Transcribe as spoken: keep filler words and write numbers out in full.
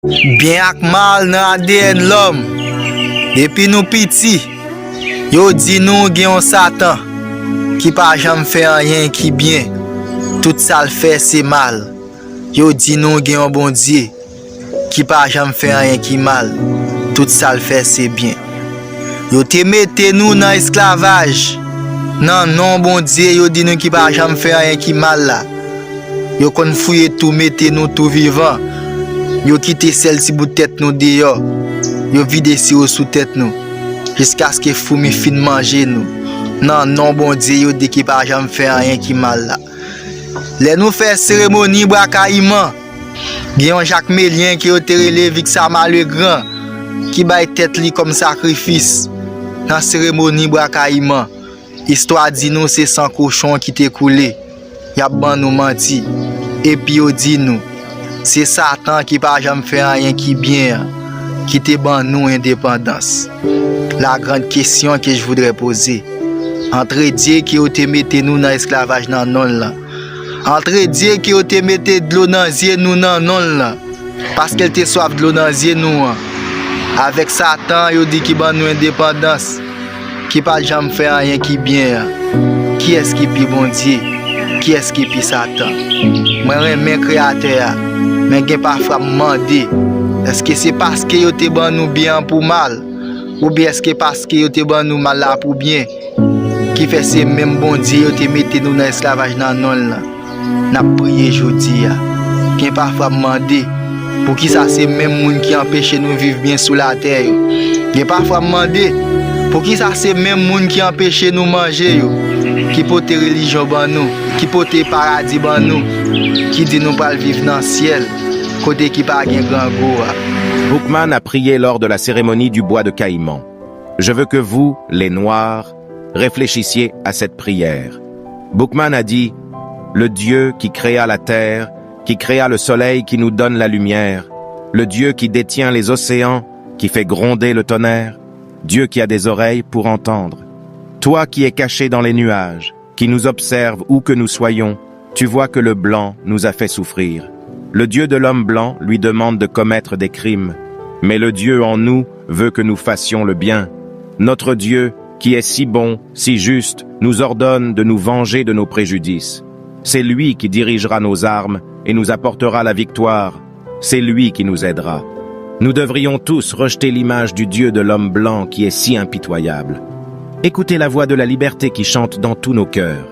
Byen ak mal nan A D N lòm. Depi nou piti, yo di nou gen yon Satan ki pa janm fè anyen ki byen. Tout sa l fè se mal. Yo di nou gen yon Bondye ki pa janm fè anyen ki mal. Tout sa l fè se byen. Yo te mete nou nan esklavaj nan non Bondye yo di nou ki pa janm fè anyen ki mal la. Yo konn fouye tou mete nou tou vivan. Yo kite sèl ti bout tèt nou deyò. Yo vide siwo sou tèt nou. Jiskaske foumi fin manje nou. Nan non Bondye yo di ki pa janm fè anyen ki mal la. Lè nou fè seremoni bwa kayiman, gen yon jakmelyen ke yo te rele Vixama Legrand ki bay tèt li kòm sakrifis. Nan seremoni bwa kayiman, istwa di nou se san kochon ki te koule. Y ap ban nou manti. Epi yo di nou, se Satan ki pa janm fè anyen ki byen an, ki te ban nou endepandans. La grande question que je voudrais poser. Antre Dye ke yo te mete nou nan esklavaj nan non l lan. Antre Dye ke yo te mete dlo nan zye nou nan non l lan. Paske l te swaf dlo nan zye nou an. Avèk Satan, yo di ki ban nou endepandans, ki pa t janm fè anyen ki byen an. Kiyès ki pi Bondye? Kiyès ki pi Satan? Mwen renmen Kreyatè a, men gen pafwa m mande, èske se paske yo te ban nou byen an pou mal? Oubyen èske paske yo te ban nou mal la pou byen, ki fè se menm Bondye yo te mete nou nan esklavaj nan non l lan? N ap priye jodi a. Gen pafwa m mande, poukisa se menm moun ki anpeche nou viv byen sou latè yo? Gen pafwa m mande, poukisa se menm moun ki anpeche nou manje yo, ki pote relijyon ban nou, ki pote paradi ban nou, ki di nou pral viv nan syèl, kote ki pa gen grangou a? Boukman a prié lors de la cérémonie du bois de caïman. Je veux que vous, les Noirs, réfléchissiez à cette prière. Boukman a dit, le Dieu qui créa la terre, qui créa le soleil, qui nous donne la lumière, le Dieu qui détient les océans, qui fait gronder le tonnerre, Dieu qui a des oreilles pour entendre. Toi qui es caché dans les nuages, qui nous observes où que nous soyons, tu vois que le blanc nous a fait souffrir. Le Dieu de l'homme blanc lui demande de commettre des crimes, mais le Dieu en nous veut que nous fassions le bien. Notre Dieu, qui est si bon, si juste, nous ordonne de nous venger de nos préjudices. C'est lui qui dirigera nos armes et nous apportera la victoire. C'est lui qui nous aidera. Nous devrions tous rejeter l'image du Dieu de l'homme blanc qui est si impitoyable. Écoutez la voix de la liberté qui chante dans tous nos cœurs.